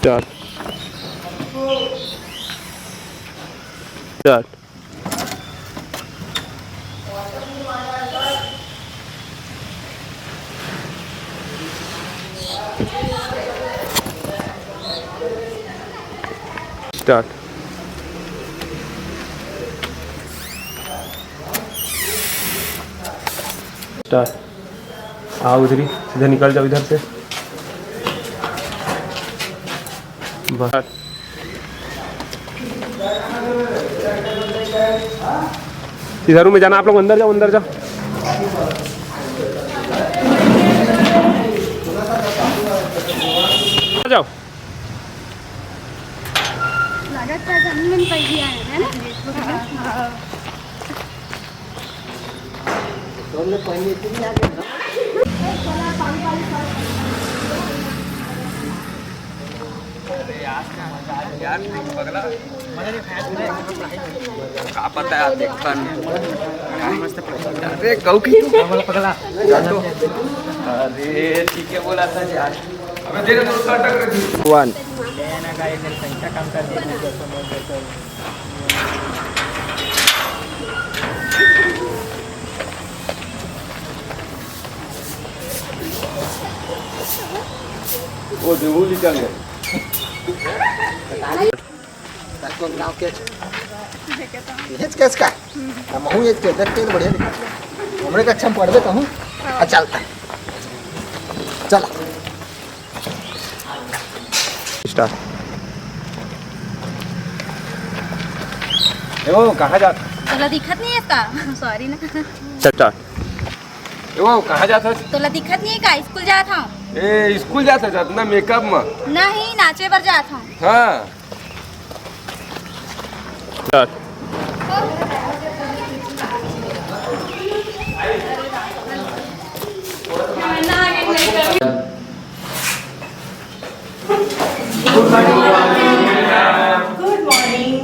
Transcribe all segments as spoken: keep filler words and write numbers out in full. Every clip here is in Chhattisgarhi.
Start. Start. Start. Start. आओ उधर ही, सीधा निकल जाओ इधर से। बस। सीधा रूम में जाना, आप लोग अंदर जाओ, अंदर जाओ। आ जाओ। लागत का जमीन पर भी आए हैं ना। अरे यार, मजा आ गया यार, पगला। का पता है, आप देखता नहीं। अरे, गऊ की पगला। अरे, ठीक है, बोला था यार। अबे, दे दे, तो उसका अटक रखी। One. वो देवू जी क्या है? कौन गाँव के? हेच केस का? हम हूँ एक के, देख के तो बढ़िया दिखा। हमरे का अच्छा हम पढ़बे कहूँ। अच्छा, चलता है। चला। Start. ए, वो कहाँ जात? तोला दिखत नहीं है का? Sorry ना। चल, start. ए, वो कहाँ जात हस? तोला दिखत नहीं है का? स्कूल जात हूँ। ए, स्कूल जात हस? अतना मेकअप में? नहीं, नाचे बर जात हूँ। हाँ। Start. Good morning.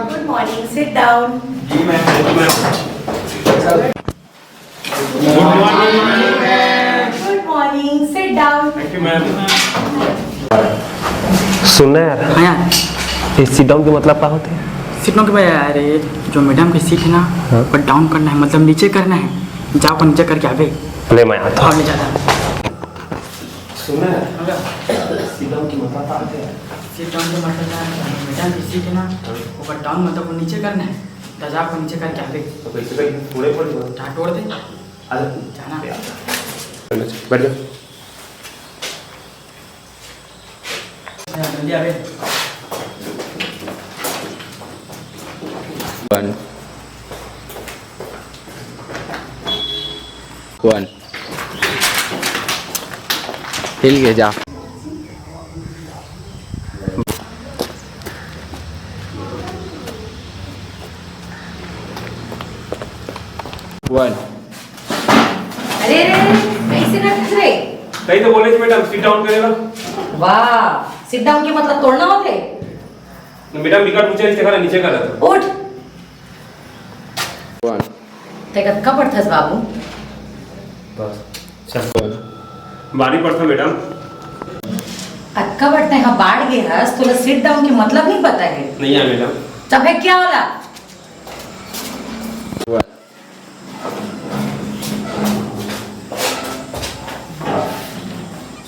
Good morning. Sit down. Good morning. Sit down. सुन ना यार, हाँ यार। ये sit down के मतलब का होथे? Sit down के भाई, अरे, जो मैडम के सीट है ना, हाँ। ऊपर down करना है, मतलब नीचे करना है। जाओ, ऊपर नीचे करके आवे। ले, मैं आता हूँ। हाँ, ले जाता। सुन ना यार, हाँ। Sit down के मतलब का होथे? Sit down के मतलब का है, मैडम के सीट है ना, हाँ। ऊपर down मतलब वो नीचे करना है। तो जाओ, ऊपर नीचे करके आवे। तो कैसे करेंगे? थोड़े पड़ जाओ। हाँ, तोड़ दे। आ जा। जाना। बैठ जा। One. One. हिल के जा। One. अरे, अरे, अरे, कैसे रख रे? तहीं तो बोले थे मैडम, sit down करेगा। वाह, sit down के मतलब तोड़ना होथे? मैडम, बिकट ऊंचा नीचे करा, नीचे करा तो। उठ। One. ते कतका पढ़थस बाबू? बस, चल। बारहवीं पढ़थस मैडम। अतका बड़ ते हा बाढ़ गे हस, तोला sit down के मतलब नहीं पता है? नहीं है मैडम। तब है क्या वाला? One.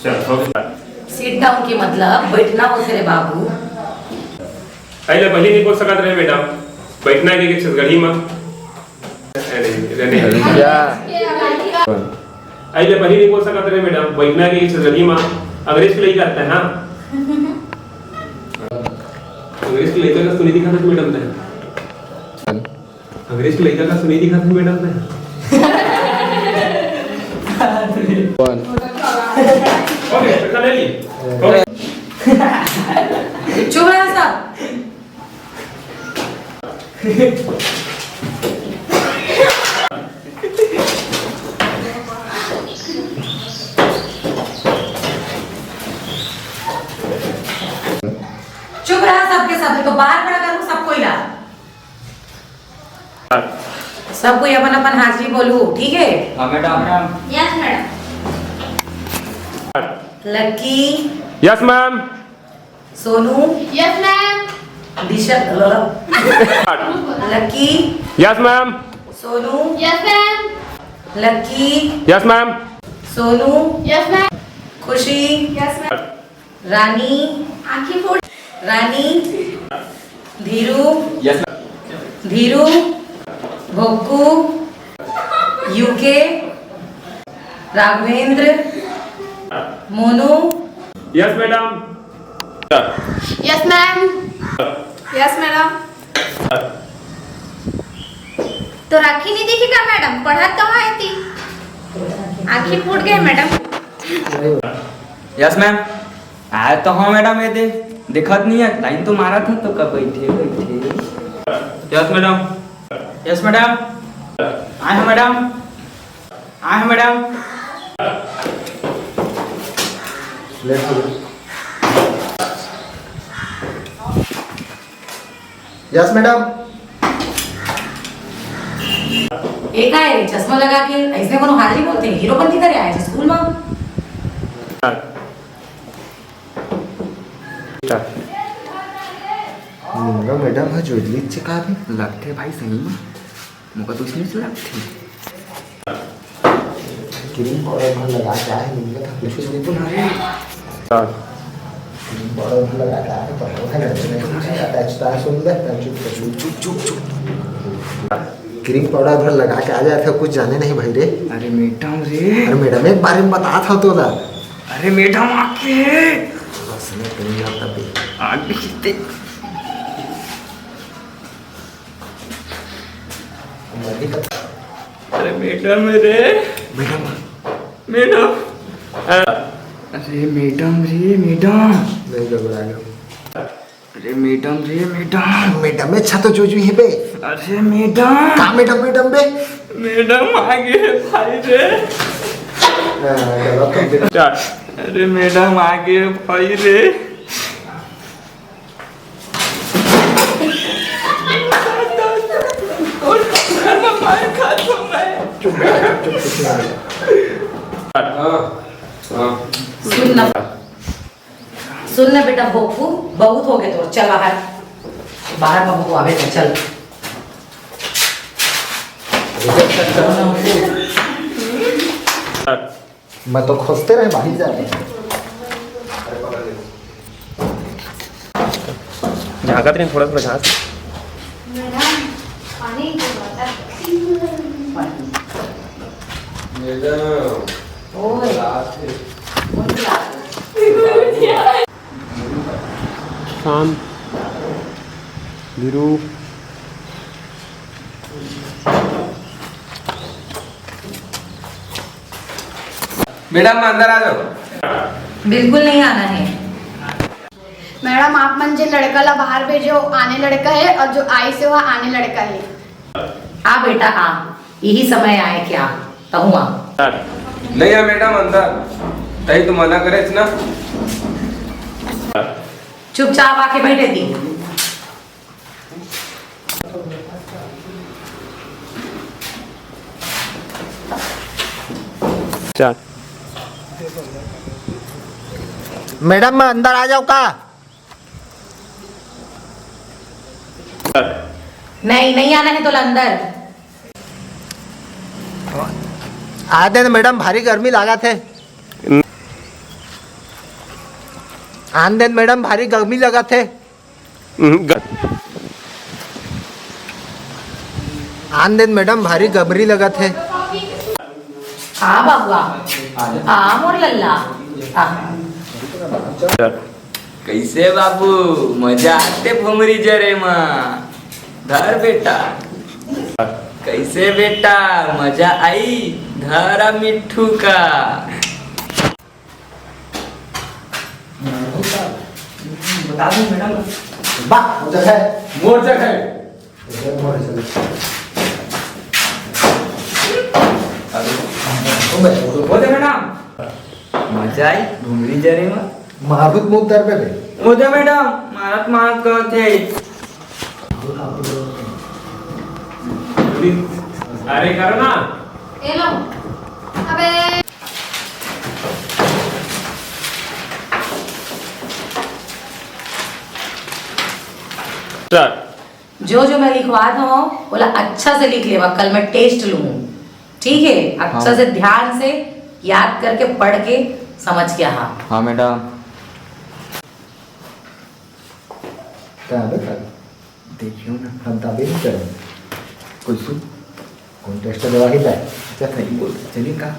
चल, हो गया। Sit down के मतलब बैठना होथे रे बाबू। अइला पहली नहीं बोल सकत रहे मैडम, बैठना है कि छत्तीसगढ़ी में। अरे, रहने दे। क्या? अइला पहली नहीं बोल सकत रहे मैडम, बैठना है कि छत्तीसगढ़ी में। अंग्रेज के लइका आता है, हाँ? अंग्रेज के लइका का सुनी दिखा था मैडम ने। अंग्रेज के लइका का सुनी दिखा था मैडम ने। One. OK, इतना ले ली। OK। चुप रहा सब। चुप रहा सबके सब, तो बाहर खड़ा करूँ सबको इला। सब कोई अपन अपन हाजिरी बोलू, ठीक है? हाँ madam. Yes madam. Lucky. Yes ma'am. Sonu. Yes ma'am. Disha. Lucky. Yes ma'am. Sonu. Yes ma'am. Lucky. Yes ma'am. Sonu. Yes ma'am. Khushi. Yes ma'am. Rani. आँखी फोड़। रानी। धीरू। Yes ma'am. धीरू। भोकू। यूके। Raghavendra. Monu. Yes madam. Yes ma'am. Yes madam. तो राखी नहीं दिखी का मैडम? पढ़त तो है ती। आँखी फूट गए मैडम। Yes ma'am. आए तो हाँ मैडम, ये दे, दिखत नहीं है, लाइन तो मारा था तो कब बैठे बैठे। Yes madam. Yes madam. आए हैं मैडम। आए हैं मैडम। Yes madam. एक आए रे चश्मा लगा के, ऐसे कोनो हाजिरी बोलते हैं, हीरोपंती करे आए थे स्कूल में। मोला मैडम ह जोरली से का भी लगथे भाई, सही में मोका तो उसने से लगथे। क्रीम पाउडर भर लगा के आए, निकला था कुछ नहीं बना रहे। क्रीम पाउडर भर लगा के आए, पर वो है लड़के ने कुछ नहीं आता, अच्छा सुन ले, चुप चुप चुप चुप चुप। क्रीम पाउडर भर लगा के आ जाए थे, कुछ जाने नहीं भाई रे। अरे मैडम रे। अरे मैडम, एक बारे में बता था तो ला। अरे मैडम आके। बस मैं कहीं जाता बे। आगे खींचते। अरे मैडम रे। मैडम। मैडम। अरे मैडम रे मैडम। नहीं घबरा गया। अरे मैडम रे मैडम। मैडम में छा तो जो जो ही बे। अरे मैडम। का मैडम मैडम बे? मैडम आगे भाई रे। हाँ, गलत हो गया। अरे मैडम आगे भाई रे। सुन ना, सुन ना बेटा, भोकू बहुत हो गए तोर, चल बाहर, बाहर में भोकू आवे तो चल। मैं तो खोजते रहे बाहर जाके। झांकत रहे थोड़ा थोड़ा झांक। मैडम, पानी की बोतल। मैडम, ओए। रात है। कौन सी रात है? शाम, धीरू। मैडम, अंदर आ जाओ। बिल्कुल नहीं आना है। मैडम, आप मन जे लड़का ला बाहर भेजो, आने लड़का है, और जो आइस हे, वह आने लड़का है। आ बेटा, आ, यही समय आए क्या? तहूँ आ। नहीं आ मैडम, अंदर। तही तो मना करे ना। चुपचाप आके बैठे थी। चल। मैडम, मैं अंदर आ जाऊँ का? नहीं, नहीं आना है तो अंदर। आ दे न मैडम, भारी गर्मी लागत हे। आन दे न मैडम, भारी गर्मी लागत हे। हम्म, ग- आन दे न मैडम, भारी गर्मी लागत हे। हाँ बाबुआ, हाँ मोर लल्ला, हाँ। कैसे बाबू, मजा आते भुमरी जरे मा? धर बेटा। कैसे बेटा, मजा आई? धरा मिट्ठू का। बता दूं मैडम? बा, मोर जगह है। मोर जगह है। अरे, तुम बैठो, तो बोले मैडम। मजा आई घुंगरी जरे में। मारुत मुंह दर पे दे। मोदे मैडम, मारत मारत कहत हे। अरे करो ना। ये लो। अबे। सर। जो जो मैं लिखवा दूँ, ओला अच्छा से लिख लेवा, कल मैं टेस्ट लूँ। ठीक है, अच्छा हाँ। से ध्यान से याद करके पढ़ के समझ के आहा। हाँ मैडम। का बे का? देखियो ना, हम दाबे नहीं करें। कुछ कौन टेस्ट दवा ही लाए? अच्छा, सही बोल, चलिए का?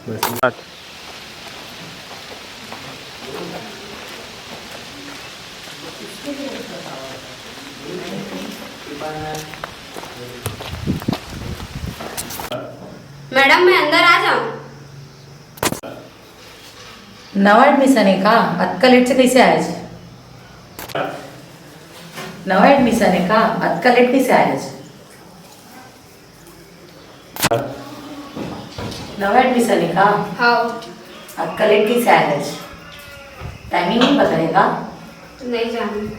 बस। मैडम, मैं अंदर आ जाऊं? नवा एडमिशन है का? अतका लेट से कैसे आए आज? नवा एडमिशन है का? अतका लेट कैसे आए आज? नवा एडमिशन है का? हाँ। अतका लेट कैसे आए आज? टाइमिंग नहीं पता है का? नहीं जानू।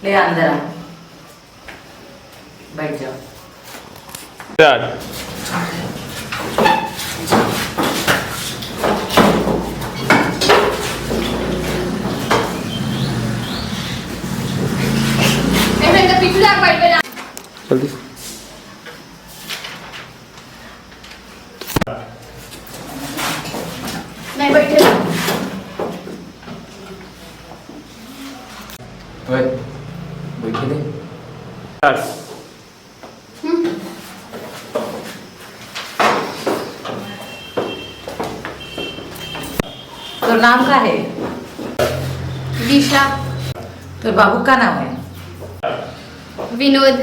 ले अंदर आ, बैठ जाओ। यार। ए, बेटा, पीछे जा, बैठ, बैठ। जल्दी से। नहीं, बैठे। ओए, बैठे दे। हम्म। तोर नाम का है? दिशा। तोर बाबू का नाम है? विनोद।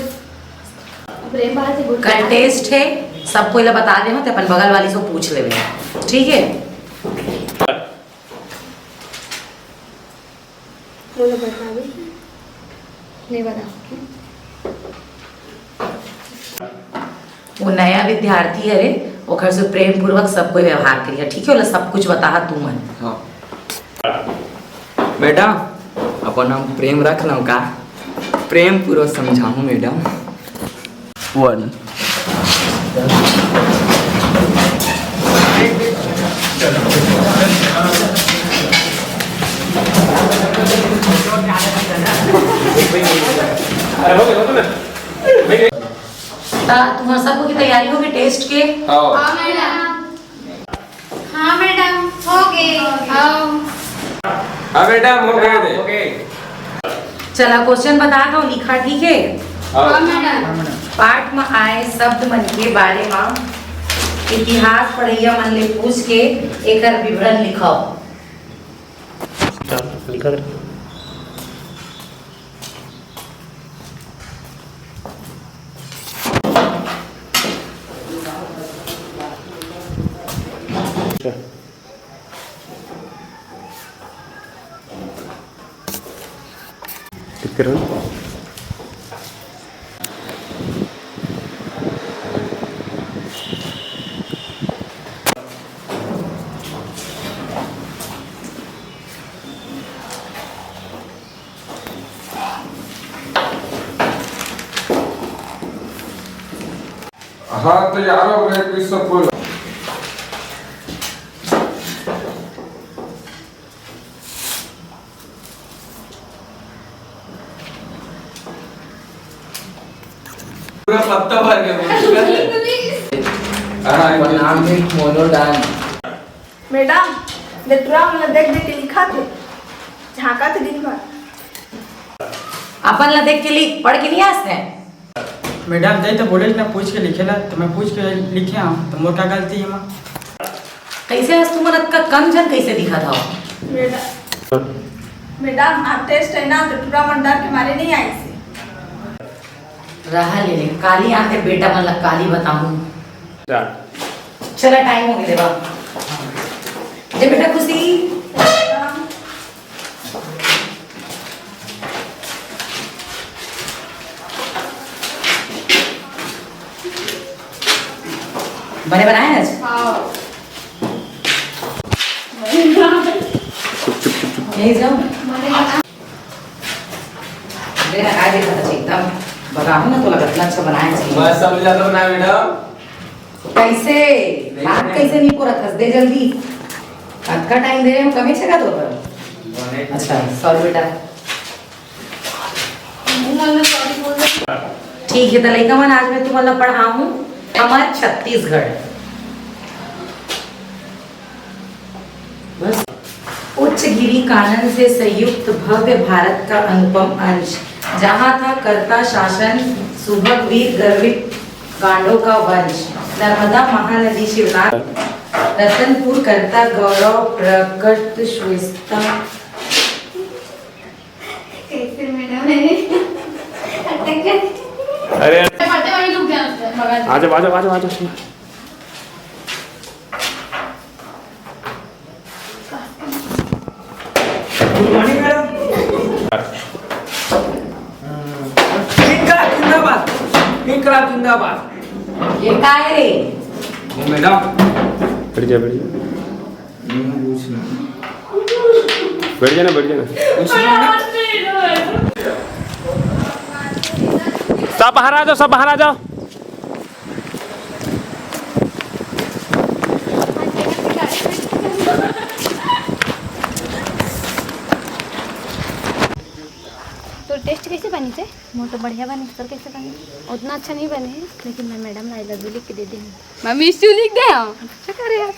कल टेस्ट है, सब कोई ला बता दे हो, ते अपन बगल वाली से पूछ लेवे, ठीक है? बोलो, बता दे। नहीं बता। वो नया विद्यार्थी हरे, ओकर से प्रेम पूर्वक सब कोई व्यवहार करिया, ठीक है? ओला सब कुछ बताहा तू मन। हाँ। मैडम, अपन नाम प्रेम रख लो का? प्रेम पूर्वक समझाऊँ मैडम। वन। ता तुम्हार सबको की तैयारी होगी टेस्ट के? हाँ। हाँ मैडम। हाँ मैडम, हो गए। आओ। हाँ मैडम, हो गए दे। चला, क्वेश्चन बता दो, लिखा, ठीक है? हाँ। हाँ मैडम। पाठ में आए शब्द मन के बारे में इतिहास पढ़ैया मन ले पूछ के एकर विवरण लिखाओ। लिखा कर। हाँ, तो यार, अब मैं कुछ सब बोल। पूरा पत्ता भर गया। हाँ, अपन नाम भी मोनो डाल। मैडम, दे टुरा मन ला देख देख के लिखा थे, झांका थे दिन भर। अपन ला देख के लिख, पढ़ के नहीं आस ते? मैडम, तैं तो बोले ना पूछ के लिखे ला, तो मैं पूछ के लिखे हूँ, तो मोर का गलती है माँ? कैसे आज तुमन अतका कम झन कैसे दिखा था? मैडम, मैडम, आज टेस्ट है ना, तो टुरा मन डर के मारे नहीं आए से। रहा ले ले, काली आते बेटा मन ला काली बताऊं। चल। चला, टाइम हो गया देवा। दे बेटा खुशी। बने बनाए आज? हाँ। चुप, चुप, चुप, चुप। यहीं जाओ। बने बना। देखा, आज देखा था एकदम बताऊँ ना, तो लगत ना अच्छा बनाए चाहिए। बस, सब ज्यादा बनाए, मैडम। कैसे? नहीं, बात नहीं। कैसे नहीं पूरा थस दे जल्दी। अतका टाइम दे रहे हम, कमी छेगा तो पर। बने। अच्छा, सॉरी बेटा। ठीक है, त लइका मन, आज मैं तुमन ला पढ़ाहूँ हमर छत्तीसगढ़। बस। उच्च गिरी कानन से संयुक्त भव्य भारत का अनुपम अंश, जहाँ था करता शासन सुभग वीर गर्वित गांडों का वंश, नर्मदा महानदी शिवनाथ रतनपुर करता गौरव प्रकट श्वेता। कैसे मैडम है? अटक गए। अरे। पढ़ते वहीं रुक गया उसने, बगल में। आ जाओ, आ जाओ, आ जाओ, आ जाओ। गुड मॉर्निंग मैडम। इनकलाब जिंदाबाद, इनकलाब जिंदाबाद। ये का है रे? वो मैडम। बैठ जा, बैठ जा। बैठ जाना, बैठ जाना। सब बाहर आ जाओ, सब बाहर आ जाओ। तो टेस्ट कैसे बनी से? मोर तो बढ़िया बने, तोर कैसे बने? उतना अच्छा नहीं बने है, लेकिन मैं मैडम ला I love you लिख के दे दे हूँ। मैं miss you लिख दे हूँ। अच्छा करे यार।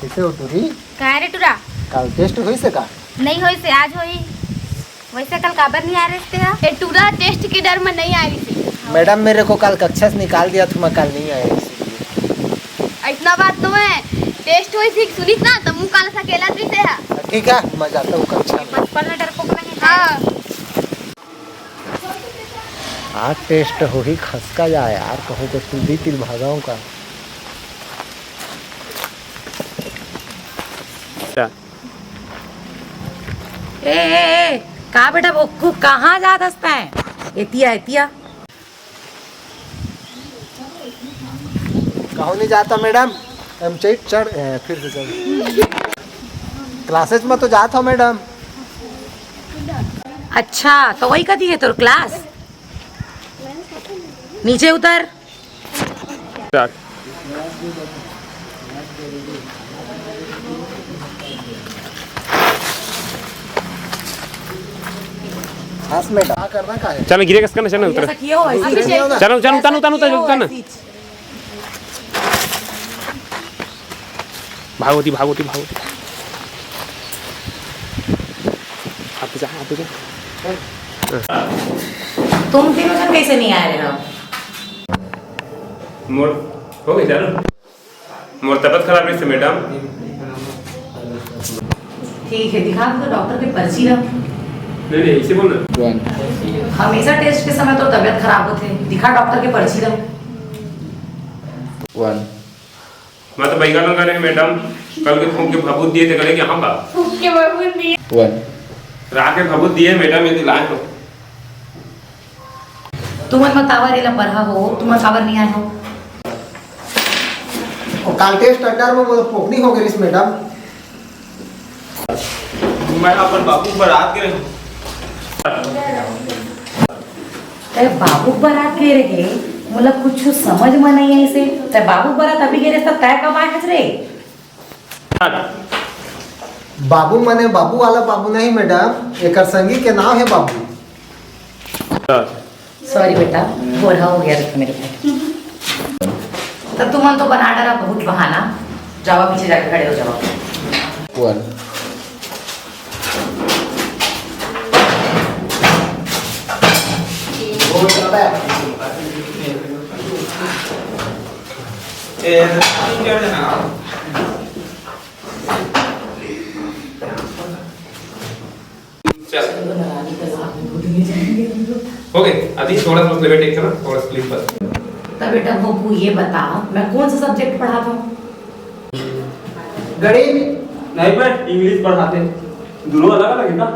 कैसे हो टूरी? का रे टूरा? काल टेस्ट होइस हे का? नहीं होइस हे, आज होही। वैसे काल काबर नहीं आए रहिस तेहा? ए टूरा, टेस्ट के डर में नहीं आए रहिस हे। मैडम, मेरे को काल कक्षा से निकाल दिया था, मैं काल नहीं आया इसीलिए। अइसना बात नोहे, टेस्ट होइस हे सुनिस ना, त मुँह काला सकेलत रहिस हे। ठीक है, मैं जाता हूँ कक्षा में। बचपन में डरपोक रहे हैं। हाँ। आज टेस्ट होही खसका जा यार, कहूँ के तिल भागाऊँ का। ए, ए, ए, का बेटा भोक्कू, कहाँ जात हस तैं? एतिया, एतिया। कहूँ नहीं जाता मैडम, हम चढ़, चढ़, ए, फिर से चढ़। क्लासेज में तो जात हो मैडम। अच्छा, तो वही कती है तोर क्लास? नीचे उतर। हाँ, मैडम। चल, गिरे कस करना, चल ना, उतर। ऐसा किया हो, ऐसा किया हो। चल, चल, उतर, उतर, उतर, उतर ना। ऐसी भागवती, भागवती, भागवती। आप जा, आप जा। तुम तीनों जन कैसे नहीं आए रहे हो? मोर, हो गई चालू। मोर तबीयत खराब रहिस हे, मैडम। ठीक है, दिखा तो डॉक्टर के पर्ची ला। नहीं, नहीं, इसे बोल ना। हमेशा टेस्ट के समय तो तबीयत खराब होथे, दिखा डॉक्टर के पर्ची ला। वन। मैं तो बैगन लगा रहे, मैडम, कल के फूंक के भभूत दिए थे, गले के हाँ बा। फूंक के भभूत दिए। वन। रात के भभूत दिए, मैडम, ये तो लाए हो। तुमन मन काबर एला पढ़ा हो, तुमन काबर नहीं आए हो? वो काल टेस्ट अंडर में वो पोकनी हो गई, मैडम। मैं अपन बाबू के बरात गे रहेंव। तैं बाबू के बरात गे रहे, मोला कुछ समझ में नहीं आइस। तैं बाबू के बरात अभी गे रहे, तब तैं कब आए हस रे? बाबू मने बाबू वाला बाबू नहीं मैडम, एकर संगी के नाम है बाबू। सॉरी बेटा, भोरहा हो गया था मेरे को। तो तुमन तो बना डारा बहुत बहाना। जावा पीछे जाके खड़े हो जावा। वन। चल। हो गए, अभी थोड़ा सा लेवे टेक करना, थोड़ा सा क्लिप बस। तब बेटा भोकू, ये बता, मैं कौन सा सब्जेक्ट पढ़ाता हूँ? गणित। नहीं, मैं इंग्लिश पढ़ाते। दोनों अलग अलग है ना?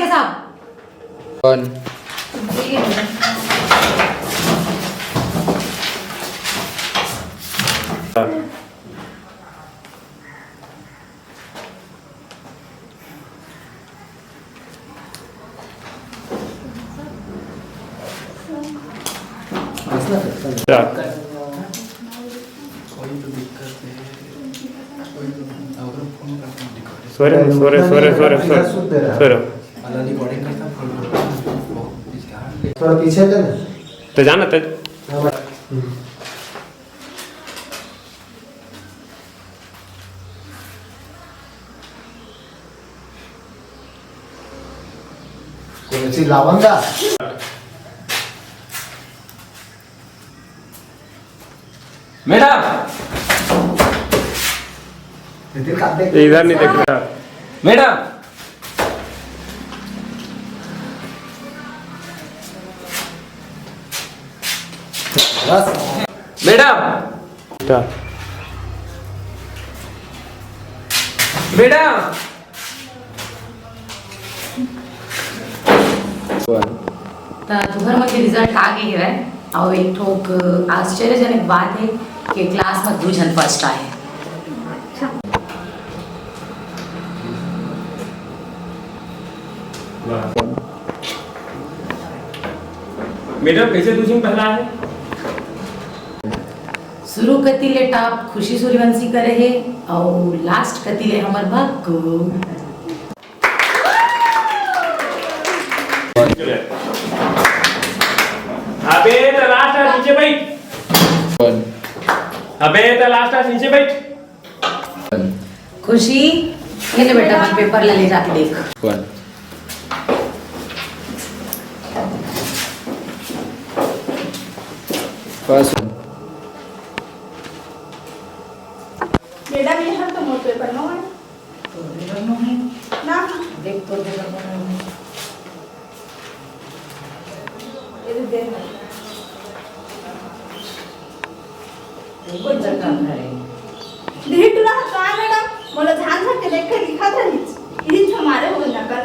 साहब। कौन? अच्छा। कोई तो दिक्कत नहीं है। कोई तो, अगर फोन करता हूँ, रिकॉर्ड। सो रहे, सो रहे, सो रहे, सो रहे, सो रहे। सो रहे। वाला रिकॉर्डिंग करता हूँ, फोन करता हूँ। थोड़ा पीछे थे ना। तो जाना था। हाँ, हम्म। कौन सी लावंगा? मैडम! इधर नहीं देख रहा। मैडम! बस। मैडम! मैडम! त तुहर मन के रिजल्ट आ गे हवय, अउ एक ठोक आश्चर्यजनक बात हे कि क्लास म दू झन फर्स्ट आए। मैडम, कैसे दू झन पहला है? शुरू कति ले टॉप खुशी सूर्यवंशी करे हे, अउ लास्ट कति ले हमर भक्कू। अबे त लास्ट आ, नीचे बैठ। अबे त लास्ट आ, नीचे बैठ। खुशी, ये ले बेटा, अपन पेपर ला ले जाके देख। वन। पास। मैडम, ये हर तो मोर पेपर नो है। तो पेपर नो है? ना। देख तो पेपर नो है। बिल्कुल चक्कर करे। दिही टूरा ह का मैडम, मोला झान झान के देख के लिखत रहिस। इही हमारे हो नकल।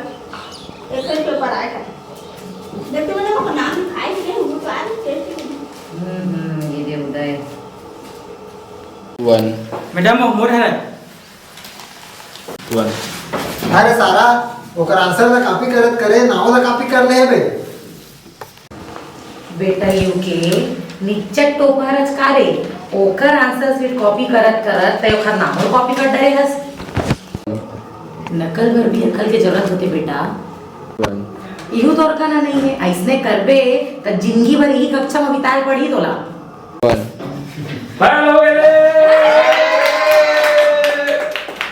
एक ही पेपर आए का। देखते मैंने को नाम लिखाए के वो तो आज चेक। हम्म, हम्म, ये दे उदय। वन। मैडम, वो मोर है। वन। अरे सारा, ओकर आंसर ला कॉपी करत करे, नाव ला कॉपी कर ले हे बे। बेटा, यू के निच्चट टोपहर अच का रे, ओकर आंसर शीट कॉपी करत करत तै ओखर नामो कॉपी कर डरे हस। नकल बर भी अकल के जरूरत होथे बेटा। वन। इहू तोर कना नहीं है, अइसने करबे त जिंदगी भर इही कक्षा म बिताए पड़ही तोला। वन। फेल हो गे रे।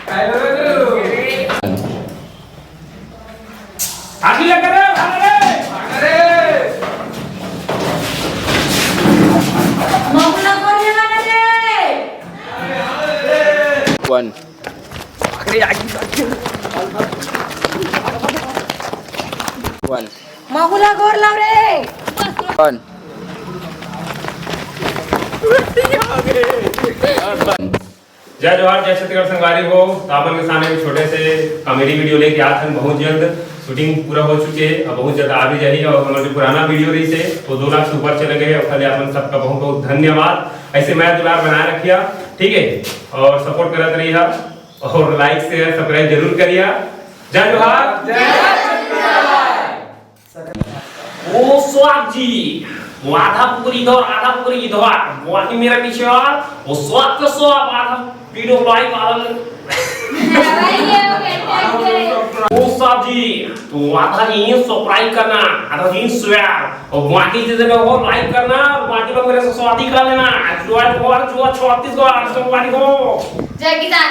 फेल हो गे रे। आगे लग रे, भाग रे, भाग रे। महुला को लेवा ना रे। वन। वन। महुला गोर लाव रे। वन। जय जोहार, जय छत्तीसगढ़ संगवारी हो। त अपन के सामने एक छोटे से कॉमेडी वीडियो लेके आत हन। बहुत जल्द शूटिंग पूरा हो चुके हे अउ बहुत जल्द आ भी जाही। अउ हमर जो पुराना वीडियो रहिस हे, वो दो लाख से ऊपर चले गए हे। ओखर लिए अपन सबका बहुत बहुत धन्यवाद। ऐसे मया दुलार बनाए रखिया, ठीक है, और सपोर्ट करत रहिया। और लाइक, शेयर, सब्सक्राइब जरूर करिया। जय जोहार। ओ स्वाद जी, वो आधा पुकुरी इधर, आधा पुकुरी इधर, वो आदमी मेरे पीछे आ, वो स्वाद का स्वाद, आधा पीनो लाई, आधा ओ स्वाद जी, तो आधा ही सब्सक्राइब करना, आधा ही शेयर, और बाकी चीजें में हो लाइक करना, और बाकी लोग मेरे से स्वादी कर लेना। जो है, जो है, छत्तीसगढ़, संगवारी हो। जय किसान।